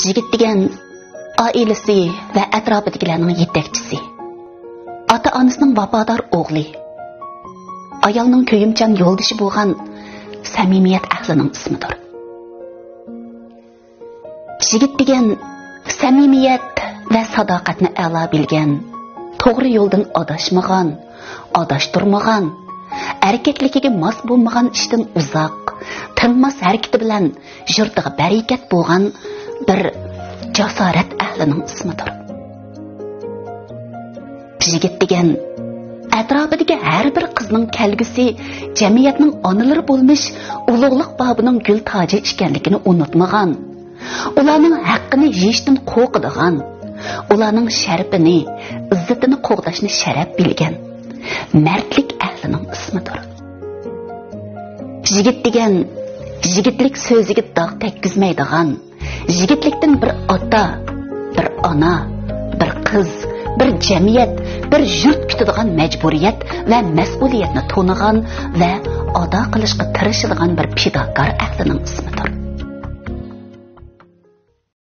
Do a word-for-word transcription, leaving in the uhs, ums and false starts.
يىگىت دېگەن ئائىلىسى ۋە ئەتراپىدىكىلەرنىڭ يېتەكچىسى، ئاتا-ئانىسىنىڭ ۋاپادار ئوغلى، ئايالنىڭ كۆيۈمچان يولدىشى بولغان سەمىمىيەت ئەھلىنىڭ ئىسمىدۇر. يىگىت دېگەن سەمىمىيەت ۋە ساداقەتنى ئەلا بىلگەن، توغرا يولدىن ئاداشمىغان، ئاداشتۇرمىغان، ئەركەكلىكىگە ماس بولمىغان ئىشتىن ئۇزاق، تىنماس ھەرىكىتى بىلەن يۇرتىغا بەرىكەت بولغان بىر جاسارەت ئەھلىنىڭ ئىسمىدۇر. يىگىت دېگەن ئەتراپىدىكى ھەر بىر قىزنىڭ كەلگۈسى جەمئىيەتنىڭ ئانىلىرى بولمىش ئۇلۇغلۇق بابىنىڭ گۈل تاجى ئىكەنلىكىنى ئۇنتۇمىغان، ئۇلارنىڭ ھەققىنى يېيىشتىن قورقىدىغان، ئۇلارنىڭ شەرىپىنى، ئىززىتىنى قوغداشنى شەرەپ بىلگەن مەردلىك ئەھلىنىڭ ئىسمىدۇر. يىگىت دېگەن يىگىتلىك سۆزىگە داغ تەگكۈزمەيدىغان، يىگىتلىكتىن بىر ئاتا، بىر ئانا، بىر قىز، بىر جەمئىيەت، بىر يۇرت كۈتىدىغان مەجبۇرىيەت ۋە مەسئۇلىيەتنى تونۇغان ۋە ئادا قىلىشقا تىرىشىدىغان بىر پىداكار ئەھلىنىڭ ئىسمىدۇر.